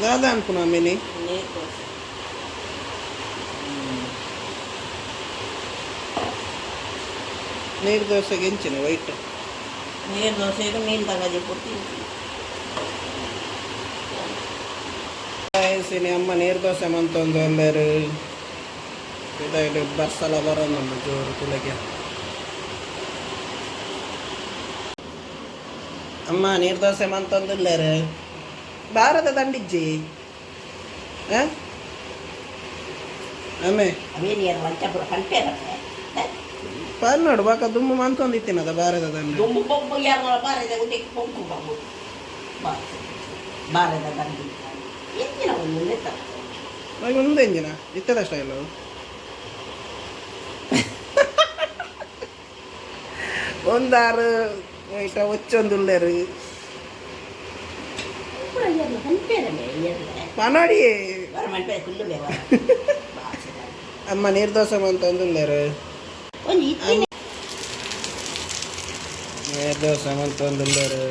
ದಾದ ಅನ್ಪುನ ಮಿನಿ? ನೀರು ದೋಸೆ. ನೀರು ದೋಸೆಗೆ ಎಂಚಿನ ವೈಟ್? ನೀರು ದೋಸೆಗೆ ಮೀನು ತಗಜಿ ಕೊಡ್ತೀನಿ. ಇನಿ ಅಮ್ಮ ನೀರು ದೋಸೆ ಮಂತೊಂದು ಎಲ್ಲರು ಇದಾಯ್ತು. ಬರ್ಸಲ ಬರೋದು ಜೋರು ತುಲಗೆ. ಅಮ್ಮ ನೀರು ದೋಸೆ ಮಂತೊಂದುಲ್ಲೇರು. ಭಾರತ ದಂಡಿಜ್ಜಿ ಅಮ್ಮೆ. ಅವೇನು ಯಾರು ಲಂಚ ಪೂರ ಪನ್ಪೇರತ್ತೆ. ಪನ್ನೋಡು ಬಾಕ ದುಮ್ಮು ಮಂತೊಂದಿತ್ತಿನದ ಭಾರತ ದಂಡ. ದುಂಬು ಬೊಂಬು ಯಾರು ಬಾರದ ಉದಕ್ಕೆ ಬೊಂಬು ಬೊಂಬು ಬಾರದ ದಂಡಿ ಎಂಚಿನ ಒಂದು ನೆತ್ತ. ಒಂದು ಎಂಜಿನ ಇತ್ತದ ಸ್ಟೈಲು ಒಂದಾರು ಐಟ ಒಚ್ಚೊಂದುಲ್ಲೇರು. ಪೂರ ಯಾರು ಪನ್ಪೇರಮೆ ಯಾರು. ಪನೋಡಿ. ಬರ ಮನ್ಪೆ ಕುಲ್ಲು ಬೇವ. ಅಮ್ಮ ನೀರು ದೋಸೆ ಮಂತೊಂದುಲ್ಲೇರು. ಒಂಜಿ ಇತ್ತಿನ. ನೀರು ದೋಸೆ ಮಂತೊಂದುಲ್ಲೇರು.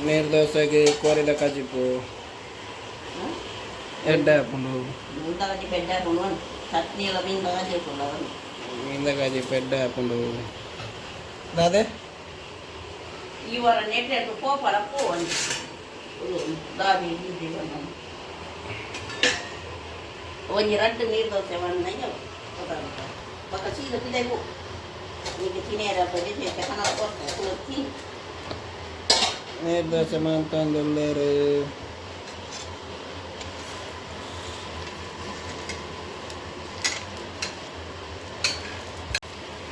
ನೀರು ದೋಸೆಗೆ ಕೋರಿದ ಕಜಿಪು ಎಡ್ಡೆ ಆಪುಂಡು. ಮುಂದಗಜಿ ಬೆಡ್ಡ ಹಾಕೊಂಡು ಚಟ್ನಿ ಎಲ್ಲ ಮೀನು ತಗಜಿ ಅವನು. ಮೀನ್ದ ಕಜಿಪು ಎಡ್ಡೆ ಆಪುಂಡು ದಾದೆ. ಈ ವಾರ ನೆಟ್ಟೆ ಪೋಪರ ಪೋ ಅಂದು ದಾದಿ ಇದ್ದಿ ಬಂದ ಒಂಜಿ ರಡ್ಡ್ ನೀರು ದೋಸೆ ಬಂದ ಬೊಕ್ಕ ಸೀದ ಪಿದೈ ಪೋ ನೀಕೆ ತಿನೇರ ಬಜೆ ಹಣ ಕೊರ್ತೆ ತಿನ್. ನೀರು ದೋಸೆ ಮಂತೊಂದುಲ್ಲೇರು.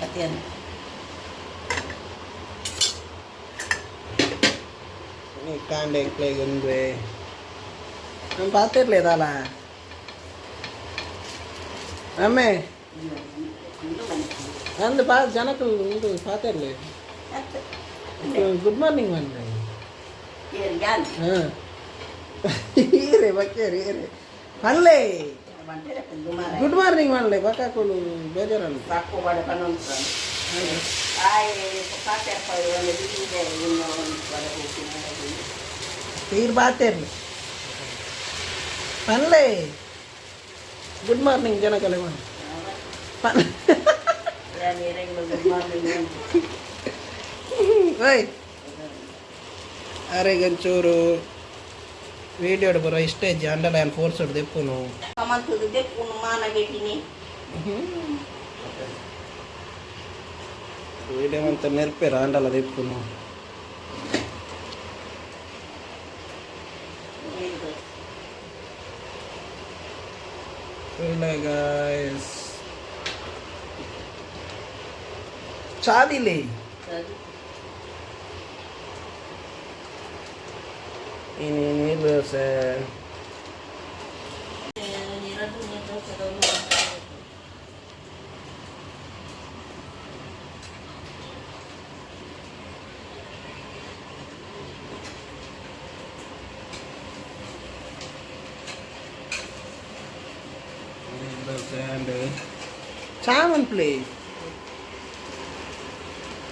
ಕತೆಯನ್ನು. ನೀ ಕಾಂಡೆ ಎಂಕ್ಲೆಗ್ ಉಂದುವೆ ನಮ್ಮ ಪಾತಿರ್ಲೇದಾಲ ಅಮ್ಮೆ. ಅಂದು ಪಾ ಜನಕುಲು ಉಂದು ಪಾತಿರ್ಲೆ. ಗುಡ್ ಮಾರ್ನಿಂಗ್ ಮನ್ನೆ. ಏರು ಯಾನ್? ಹಾಂ, ಈರೆ ಬಕ್ಕೇರಿ ಈರೆ ಪನ್ಲೆ. Good morning ಮನ್ಲೆ ಬಕ್ಕಾಕುಲು ಬೇಜಾರಲ್ಲ. ಸಾಕು ಬಾಡ ಪನ್ನೊಂದು ಆಯ್ ಕಾಟೆಪ್ಪ ಒಂದು ಇದೆ ಇನ್ನು ಒಂದು ಬಡ ಹೋಗ್ತೀನಿ. ತೀರ್ ಬಾತೇರ್ಲಿ ಪನ್ಲೆ ಗುಡ್ ಮಾರ್ನಿಂಗ್ ಜನಕಲೆ ಮನ್ ಪನ್. Good morning. ಓಯ್ ಅರೆಗ್ ಒಂಚೂರು ವೀಡಿಯೋಡ್ ಬರೋ ಇಷ್ಟ ಇಜ್ಜಿ ಅಂಡಲ ಯಾನ್ ಫೋರ್ಸ್ ದೆಪ್ಪುನು. ಮಂತುದು ದೆಪ್ಪುನು ಮಾನಗೆಟ್ಟಿನಿ. ವೀಡಿಯೋ ಮಂತ ನೆರ್ಪೇರು ಅಂಡಲ ದೆಪ್ಪುನು. ಇಲ್ಲ ಗಾಯ್ಸ್ ಚಾದಿಲಿ. ಇನಿ ನೀರು ದೋಸೆ. ನೀರು ದೋಸೆ ಆ್ಯಂಡ್ ಚಾಮನ್ ಪ್ಲೇ.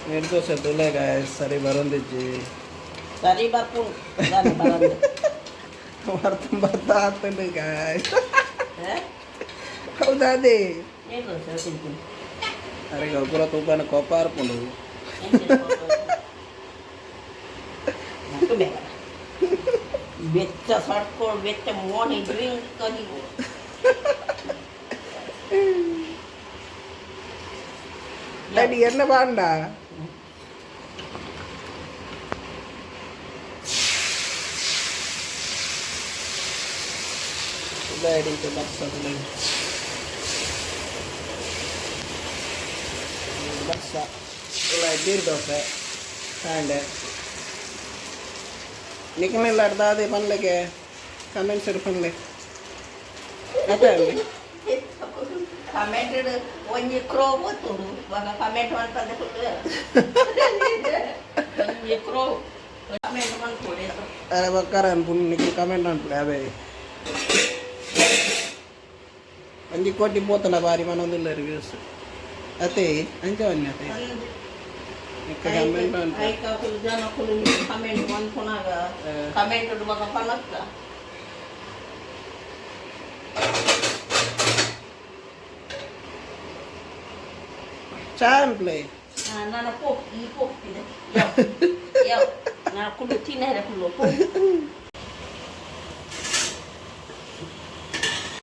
ನೀರು ದೋಸೆ ತುಲೆ ಗಾಯ್ಸ್ ಸರಿ ಬರೊಂದಿಜ್ಜಿ. ಸರಿ ಬರ್ಪುಂಡು ಬರಂದು. ಬರ್ತುಂಬ ಬರ್ತಾ ಆತುಂಡು ಗಾಯ್ಸ್. ಹೌದಾ ಅದೇ. ನೀರು ದೋಸೆ ತಿಂತೀನಿ. ಅರೆ ಪೂರ ತೂಪಾನ ಕೋಪ ಆರ್ಪುಂಡು. ಬೇಡ ಬೆಚ್ಚ ಸಡ್ಕೊಂಡು ಬೆಚ್ಚ ಮೋಣಿ ಡ್ರಿಂಕ್ ಕದಿವು. ಡ್ಯಾಡಿ ಎನ್ನ ಬಾಂಡ ಡ್ಯಾಡಿ ಬರ್ಸ ಬರ್ಸ ಇಲ್ಲ ನೀರು ದೋಸೆ ಆ್ಯಂಡ್ ನಿಖಿಲ್ ದಾದೆ ಪನ್ಲೆಗೆ ಕಮೆಂಟ್ಸ್ ಪನ್ಲೆ ಅದೇ ಅಲ್ಲಿ. ಕಮೆಂಟ್ ಒಂಜಿ ಕ್ರೋ ಗೊತ್ತುಂಡು ಇವಾಗ ಕಮೆಂಟ್ ಮಲ್ಪಂದೆ ಒಂಜಿ ಕ್ರೋ ಕಮೆಂಟ್ ಮಲ್ಪೊಡೆ. ಅರೆ ಬಕ್ಕಾರ ಅನ್ಪುಂಡು ನಿಖಿಲ್ ಕಮೆಂಟ್ ಅನ್ಪುಲೆ ಅವೇ ಒಂಜಿ ಕೋಟಿ ಪೋತನ ಬಾರಿ ಮನೊಂದಿಲ್ಲ ರಿವ್ಯೂಸ್ ಅತೆ ಅಂಚ ಬನ್ನಿ ಅತೆ. ನಿಕ್ಕ ಕಮೆಂಟ್ ಮನ್ಪುವೆರ್. ಐಕ್ ಅಕುಲು ಜನಕುಲು ಕಮೆಂಟ್ ಮನ್ಪುನಗ ಕಮೆಂಟ್ ಬೊಕ ಪನಕ್ಕ. ಚಾ ಅನ್ಪ್ಲೆ. ನನ ಪೋ, ಈ ಪೋ, ಇದು ಯಾವ್ ಯಾವ್, ನನ ಕುಲ್ಲು ತಿನ್ನರೆ ಕುಲ್ಲು ಪೋ.